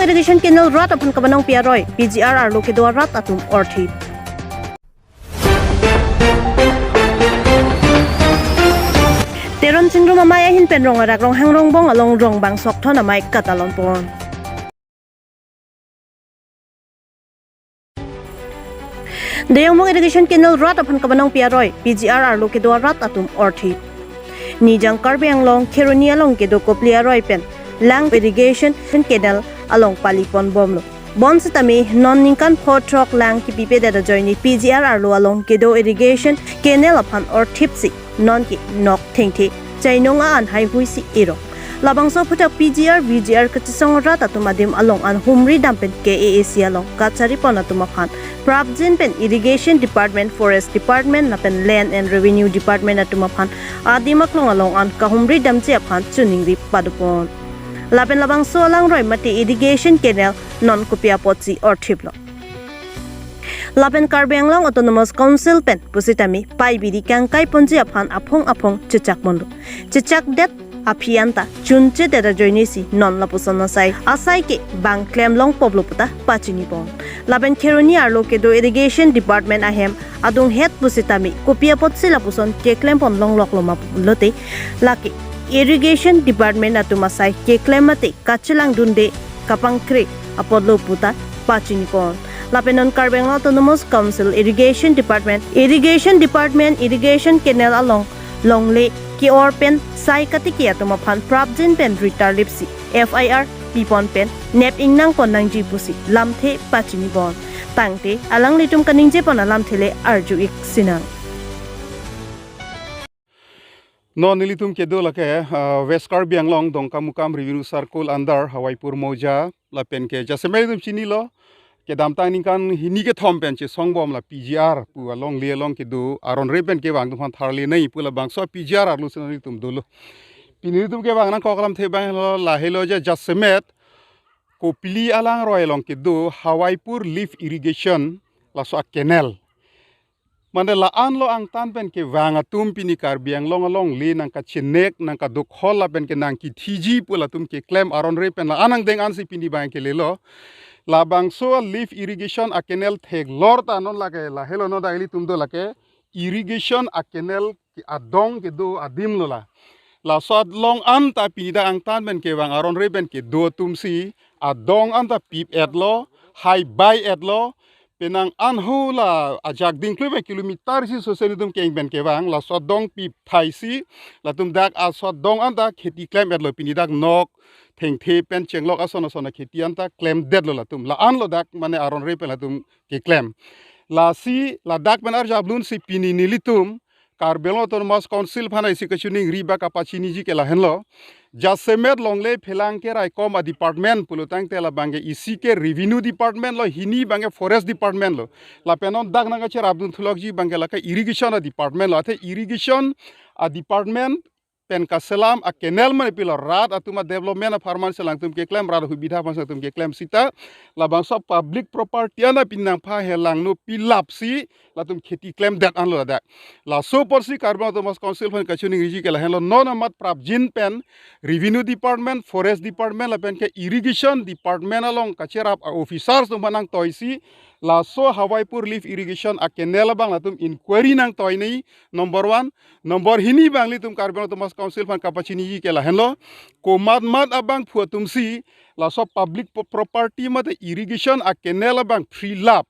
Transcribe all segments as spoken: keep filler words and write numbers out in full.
Irrigation canal rat aphan kapanong pi aroi, P G R arlo kedo arat atum orthip. Teron Chingrum amei ahin pen Rong Arak Ronghang Rongbong along rong bang sok thon amei katalon pon. Deyongmung irrigation canal rat aphan kapanong pi aroi, P G R arlo kedo arat atum orthip. Nijang Karbi Anglong Kheroni along kedo Kopili aroi pen Lang irrigation canal along pali pon bomlo. Bonsitame non ningkan pho throk lang kipipedet ajoine P G R arlo along kedo irrigation canal aphan orthipsi nonke nok thengthe chainong a-an haihuisi irong. Labangso aphuthak P G R, V G R kachisong rat atum adim along an humri dam pen K A A C along kachari pon atum aphan prapjin pen Irrigation Department, Forest Department lapen Land and Revenue Department atum aphan adim aklong along an kahumri damji aphan choningri padopon. Lapen labangso alangroi mate irrigation canal non kopi apotsi orthiplo. Lapen Karbi Anglong Autonomous Council pen pusitame pai biri kangkai ponji aphan aphong aphong chechak ponlo. Chechakdet aphi anta chunchedet ajoinesi non lapuson asai asai ke bang klem long poplo puta pachini pon. Lapen Kheroni arlo kedo Irrigation Department ahem adunghet pusitame kopi apotsi lapuson keklem pon longloklo ma pulote, lake Irrigation Department atum asai keklem mate kachelang dunde kapangkre apotlo puta pachini pon. Lapen non Karbi Anglong Autonomous Council Irrigation Department, Irrigation Department, Irrigation Canal along longle ke-or pen sai katiki atum aphan prapjin pen ritarlipsi F I R pipon pen nep ingnang pon nangji pusi lamthe pachini pon. Tangte alanglitum kaningje pon alamthe le arju-ik sinang. Non nelitum kedo lake, ah, West Karbi Anglong Dongkamukam Revenue Circle under Hawaipur Mouza lapen ke jasemet nelitum chinilo, kedamtang ningkan hini kethom pen chesong bom la P G R pu alongle along kedo aron re pen kevang atum aphan tharle nei pu labangso P G R arlo si nelitum dolo. Pini nelitum kevang nangkok alamthe abang lo lahelo je jasemet Kopili alangroi along kedo Hawaipur Lift Irrigation laso a-canal. Mane la-an lo angtan pen kevang atum pini Karbi Anglong alongle nangkachenek, nangkadokhol lapen ke nangkithiji pu latum keklem aron re pen la-an angdeng ansi pini abang kelelo. Labangso lift irrigation a-canal theklor ta non lake lahelo, non dak ilitum do lake irrigation a-canal ke adong kedo adim lo la. Laso along anta pini dak angtan pen kevang aron re pen kedo atumsi adong anta pip-etlo, haibai-etlo, penang anhu la ajak dingklui pen kilometer isi sose nelitum keng pen kevang, laso adong pip thaisi, latum dak aso adong anta kheti klem-etlo, pini dak nok thengthe pen chenglok ason ason akheti anta klemdetlo latum. La-an lo dak mane aron re pen latum keklem. Lasi ladak pen arjap lunsi pini nelitum Karbi Anglong Autonomous Council aphan isi kachiningri ba kapachiniji ke lahenlo. Jasemet longle phelang keraikom a-department pulo tangte labang ke isi ke Revenue Department lo, hini abang ke Forest Department lo. Lapen non dak nangkacherapdun thulokji abang ke lake irrigation a-department lo. Athe irrigation a-department pen kaselam a-canal mane pilo, rat atum a-development apharman si alangtum keklem, rat hubidha aphan si alangtum keklem sita labangso public property ana pini nangpha helangno pilapsi latum kheti klemdet anlo ladak. Laso apotsi Karbi Anglong Autonomous Council aphan kachiningriji ke lahenlo, non amat prapjin pen Revenue Department, Forest Department lapen ke Irrigation Department along kacherap a-officers atum aphan nangtoisi laso Hawaipur Lift Irrigation a-canal abang latum inquiry nangtoi nei, number one. Number hini abang ilitum Karbi Anglong Autonomous Council aphan kapachiniji ke lahenlo, komat mat abangphu atumsi laso public po-, property mate irrigation a-canal abang phrilap,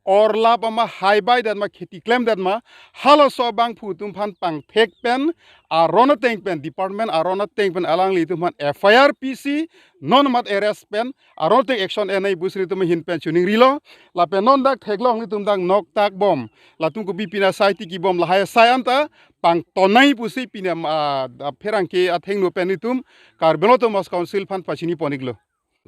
orlap ama, haibaidet ma, kheti klemdet ma, halaso abangphu atum aphan pangthek pen, aron ateng pen, department aron ateng pen alanglitum aphan F I R pisi, non amat arrest pen, aron ateng action en nei pusi nelitum ahin pen chiningrilo. Lapen non dak theklong nelitum dak nok tak bom, latum kopi pina sai tiki bom, lahai sai anta pangton nei pusi pini, ah, pherangke athengno pen nelitum Karbi Anglong Autonomous Council aphan pachini pon-iklo.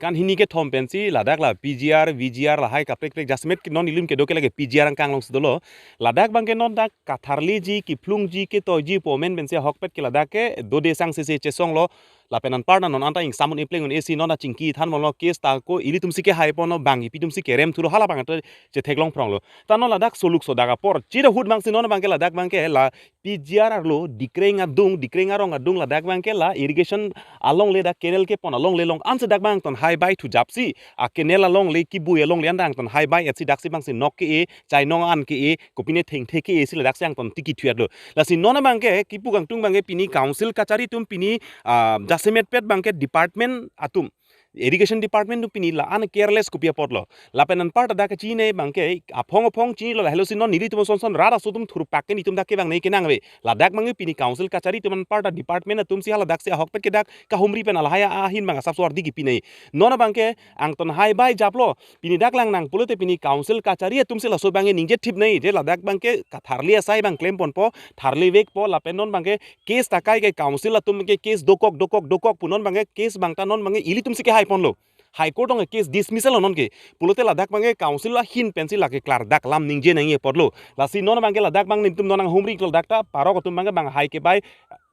Kan hini kethom pensi ladak la P G R, V G R lahai kaprek prek, jasemet ke non ilitum kedo ke lake P G R angkang alongsi dolo. Ladak abang ke non dak katharliji, kiphlungji, ketoiji pu amen pensi ahokpet ke ladak ke dode sang sese chesonglo. Lapen anparta non anta ingsam un-e pleng un-e si non achingki than bomlo, case ta ko ilitum si kehai ponlo, bang ipi atum si kerem thulo, hala abang ta chetheklong phronglo. Ta non ladak soluk sodak apor chida ahut abang si non abang ke ladak abang ke la P G R arlo Dikreng adung, Dikreng arong adung ladak abang ke la irrigation alongle, dak canal kepon alongle along ansi dak abang ton hai bai thu japsi, a canal alongle kibui alongle an dak ton hai bai etsi daksi abang si nok ke-e, chainong an ke-e, kopine thengthe ke-e si ladak si angton tiki thuat lo. Lasi non abang ke kipu kangtung abang ke pini council kachari atum, pini, ah, jasemet pet abang ke department atum, irrigation department atum pini la-an careless kopi apotlo. Lapen anparta dak kachini abang ke aphong aphong chinilo, lahelo si non nelitum ason son rat aso atum thurpak ke nelitum dak ke abang nei kenang ave. Ladak abang ke pini council kachari atum anparta department atum si hala daksi ahokpet ke dak kahumri pen lahai ahin abang asap suar di kipi nei. Non abang ke angton hai bai japlo. Pini dak lang nang pulote pini council kachari atum si laso abang ke ningje thip nei, je ladak abang ke katharli asai abang klem ponpo, tharli vekpo, lapen non abang ke case ta kai ke council atum ke case dokok dokok dokok pu non abang ke case abang ta non abang ke ilitum si kehai ponlo. High Court along ke case dismissal lo non ke. Pulote ladak abang ke council ahin pensi lake klardak lam ningje nangji apotlo. Lasi non abang ke ladak abang nelitum non nanghumri klo, dak ta parok atum abang ke bang hai ke bai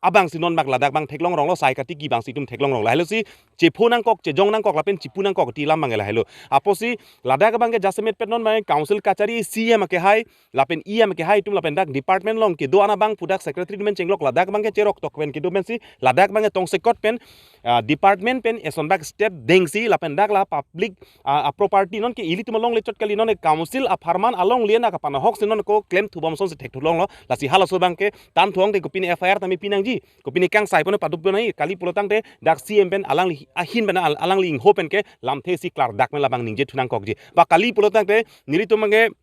abang si non abang ladak abang theklong ronglo, sai katiki abang si itum theklong ronglo. Lahelo si chepho nangkok, chejong nangkok, lapen chipu nangkok ti lam abang ke lahelo. Apotsi ladak abang ke jasemet pet non abang ke council kachari C M akehai, lapen E M akehai atum lapen dak department along kedo-an abang pu dak secretary atum pen chenglok, ladak abang ke cherok tok pen kedo pensi ladak abang ke tongsekot pen, ah, department pen eson bak step dengsi lapen dak la public, ah, a property non ke ilitum alongle chot kali, non ke council apharman alongle na kapanahok si non ko klem thubom ason si thekthulonglo. Lasi halaso abang ke tan thuang te kopine F I R tame pi nangji, kopine kangsai pon padup pon nai, kali pulo tangte dak C M pen alangli ahin pen al-, alangli ingho pen ke lamthe si klardak pen labang ningje thu nangkokji. Ba kali pulo tangte nelitum abang ke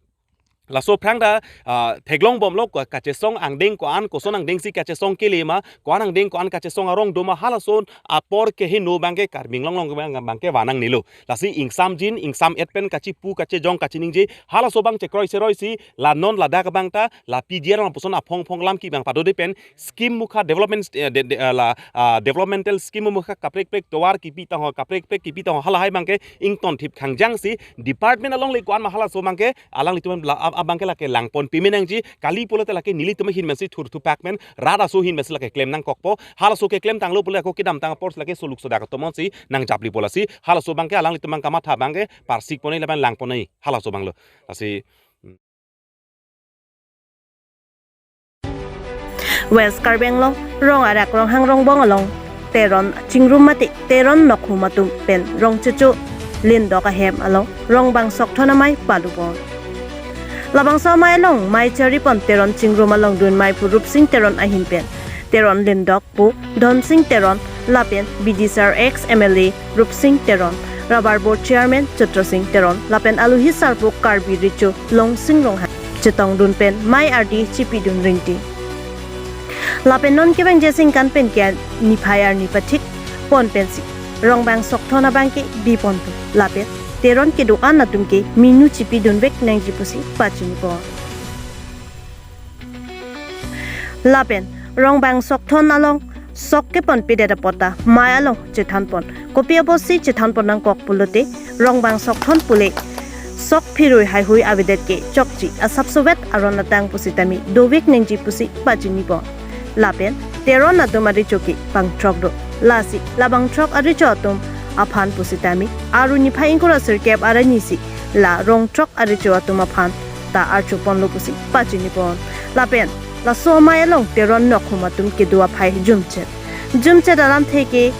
laso aphrang ta, ah, theklong bomlo ko kachesong angdeng ko-an, koson angdeng si kachesong kele ma, ko-an angdeng ko-an kachesong arong do ma, halaso apor kehingno abang ke Karbi Anglong along abang, abang ke vanang nilo. Lasi ingsam jin, ingsam et pen kachipu, kachejong, kachiningje, halaso abang chekroi seroi si la non ladak abang ta la P G R along puson aphong aphong lam ki abang padode pen scheme mukha development, eh, de, de, eh, la, ah, developmental scheme mukha kaprek prek tovar kipi tangho, kaprek prek kipi tangho, halahai abang ke ington thip khangjang si department alongle ko-an ma halaso abang ke alanglitum la ab-, abang ke lake langpon peme nangji, kali pulote lake nelitum ahin pensi thur thupak pen rat aso ahin pensi lake klem nangkokpo, halaso keklem tanglo pule ako kedamtang apor lake soluk sodak atum si nangjaplipo, lasi halaso abang ke alanglitum abang kamatha abang ke parsik pon nai lapen lang pon nai halaso abang lo. Lasi West Karbi Anglong, Rong Arak Ronghang Rongbong along Teron Chingrum mate Teron Nokhum atum pen rong checho lindok ahem along Rongbang Sokthon amei palu pon. Labangso amei along mei chari pon Teron Chingrum along dun mei pu Rupsing Teron ahin pen Teron lindok pu Dhonsing Teron lapen B D C R ex M L A Rupsing Teron, Rubber Board Chairman Chatra Sing Teron lapen aluhi sarpo Karbi Recho Longsing Ronghang chetong dun pen mei ardi chipi dun ringting. Lapen non kevang jesing kan pen ke niphai arni pathik pon pensi Rongbang Sokthon abang ke bi pon pu lapen Teron kedo-an atum ke minu chipi dun vek nangji pusi pachini pon. Lapen Rongbang Sokthon along sok kepon pidet apot ta mei along chethan pon. Kopi apotsi chethan pon nangkok pulote Rongbang Sokthon pule sok phirui haihui avedet ke chokche asapso vet aron atang pusitame dovek nangji pusi pachini pon. Lapen Teron atum arecho ke bang throk do. Lasi labang throk arecho atum aphan pusitame aru niphai ingkoi ra sirkep arni si la rong throk arecho atum aphan ta archo ponlo pusi pachini pon. Lapen laso amei along Teron Nokhum atum kedo aphai jumchet. Jumchet alamthe ke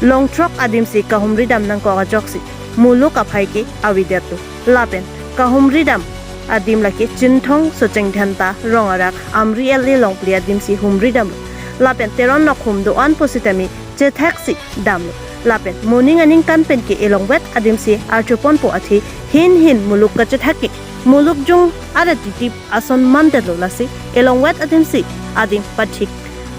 long throk adim si kahumri dam nangkok ajoksi muluk aphai ke avedetlo. Lapen kahumri dam adim lake Chinthong Socheng Dhenta Rong Arak Amri L A Longpli adim si humri damlo. Lapen Teron Nokhum do-an pusitame chethak si damlo. Lapen moning aning kan pen ke elongvet adim si archo ponpo athe hin hin muluk kachethak ke muluk jung arat titip ason mandetlo, lasi elongvet adim si adim pathik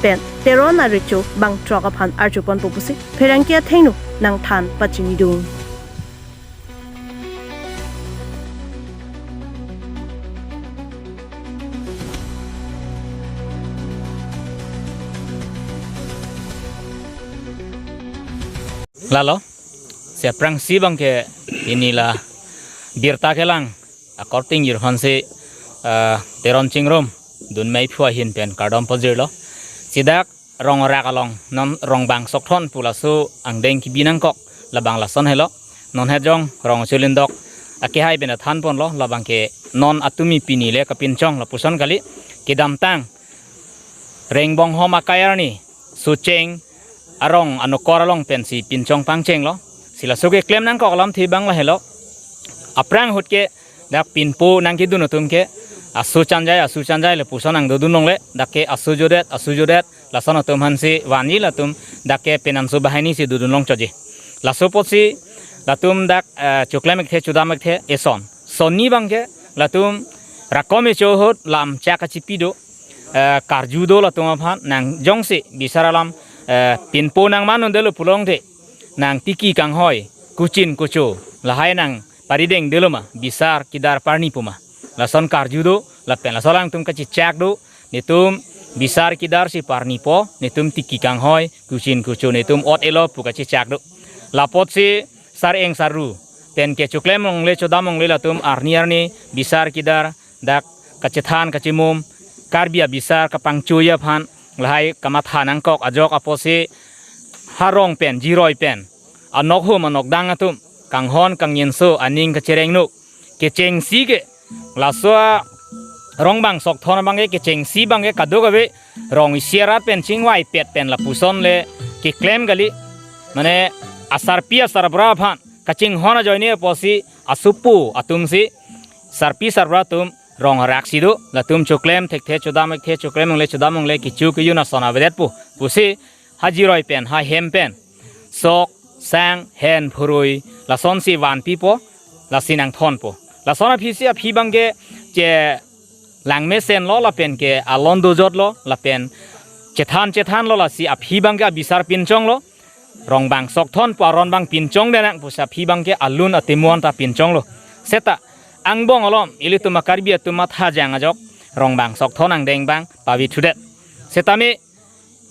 pen Teron arecho bang throk aphan archo ponpo pusi pherangke athengno nangthan pachini dun. Lalo, si aphrangsi abang ke pini la birta kelang, according jirhon si, eh, Teron Chingrum dun mei phu ahin pen kardom pajirlo. Si dak rong rak along non Rongbang Sokthon pu laso angdeng kebi nangkok labang lason helo. Non het jong rong chulindok akehai pen than ponlo, labang ke non atumi pini le kapinchong lapuson kali, kedamtang Rengbonghom akai arni Socheng arong anokor along pensi pinchong pangchenglo. Si laso keklem nangkok alamthe abang lahelo. Aphrang ahut ke dak pinpo nangkedun atum ke aso chanjai, aso chanjai lapuson nangdodun longle. Dak ke aso jodet, aso jodet lason atum aphansi vanji, latum dak ke penanso banghini si dodun longchotji. Laso apotsi latum dak, eh, choklem ekthe chodam ekthe eson. Sonni abang ke latum rakom echo ahut lam chak kachipi do, eh, karju do latum aphan, nang jongsi bisar alam, eh, pinpo nangman un detlo pulote, nang tiki kanghoi, kuchin kucho, lahai nang parideng detlo ma, bisar kidar parni pu ma. Lason karju do, lapen laso alangtum kachechak do, netum bisar kidar si parnipo, netum tiki kanghoi, kuchin kucho netum ot-elo pu kachechak do. La apotsi sar-eng sarru pen ke choklem longle chodam longle latum arni arni bisar kidar dak kachethan kachemum, Karbi abisar kapangchoi aphan lahai kamatha nangkok ajok apotsi ha rong pen, jiroi pen, anokhum anokdang atum kanghon kangjinso aning kachereng nuk. Kechengsi ke laso a Rongbang Sokthon abang ke kechengsi abang ke kadokave rong isi arat pen chingvaipet pen lapuson le keklem kali. Mane asarpi asarbura aphan kachinghon ajoine apotsi asopo atumsi sarpi sarbura atum rong arak si do, latum choklem thekthe chodam ekthe, choklem longle chodam longle, kecho kejun ason avedetpo pusi ha jiroi pen, ha hem pen sok, sang, hen, phurui lasonsi vanpipo, lasi nangthonpo. Lason aphisi aphi abang ke che langmesenlo lapen ke alon dojotlo lapen chethan chethanlo, lasi aphi abang ke abisar pinchonglo. Rongbang Sokthon pu aron abang pinchongdet nang pusi aphi abang ke alun atemuan ta pinchonglo. Seta angbong alom ilitum a-Karbi atum athajang ajok Rongbang Sokthon angdeng abang pavithudet. Setame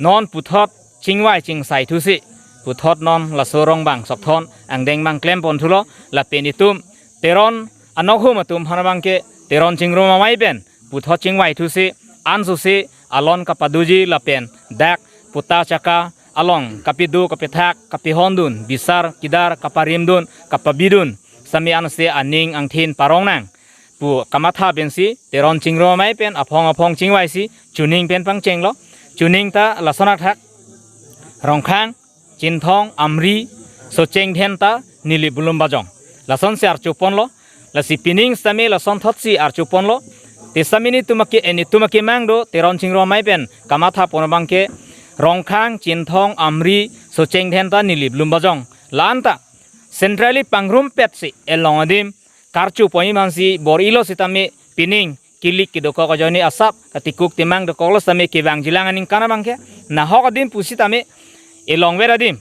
non puthot chingvai chingsai thusi puthot non laso Rongbang Sokthon angdeng abang klem ponthulo, lapen itum Teron anokhum atum aphan abang ke Teron Chingrum Amei pen puthot chingvai thusi ansosi alon kapadoji lapen dak puta chaka along kapido kapithak kapihondun, bisar kidar kaparimdun kapabidun, sami ansi aning angthin parong nang pu kamatha pensi Teron Chingrum Amei pen aphong aphong chingvaisi chuning pen pangchenglo. Chuning ta lason athak: Rongkhang, Chinthong, Amri, Socheng Dhenta, Nilip Bulumbajong, lasonsi archo ponlo. Lasi pining sitame lason thotsi archo ponlo. Te sitame netum ake, eh, netum akemang do, Teron Chingrum Amei pen kamatha pon abang ke Rongkhang, Chinthong, Amri, Socheng Dhenta, Nilip Bulumbajong. La-an ta centrally pangrumpetsi elong adim karcho ponji aphansi bor-ilo sitame pining kilik kedokok ajoine asap katikuk timang dokoklo sitame kevangjilang aningkan abang ke nahok adim pusitame elongver adim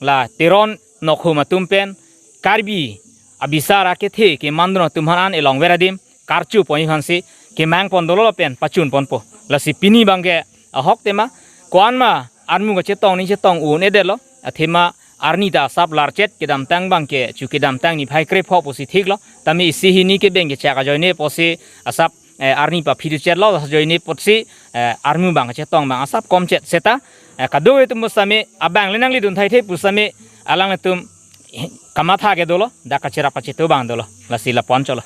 la Teron nokhum atum pen Karbi abisar akethe kemandun atum aphan an elongver adim karcho ponji aphansi kemang pon dolo lapen pachun ponpo. Lasi pini abang ke ahok tema ko-an ma armu kachetong ning chetong un-edetlo, athema arni ta asap larchet, kedamtang abang ke chu kedamtang niphai krepho pusi thiklo. Tame isi hini kebeng kechak ajoine apotsi asap, eh, arni paphi duchetlo, ajoine apotsi, eh, armu abang kachetong abang asap komchet. Seta, eh, kadokave atum pusitame abang le nangledun thaithe pusitame alanglitum kamatha ke dolo, dak kacherap kachetu abang dolo. Lasi la pon cholo.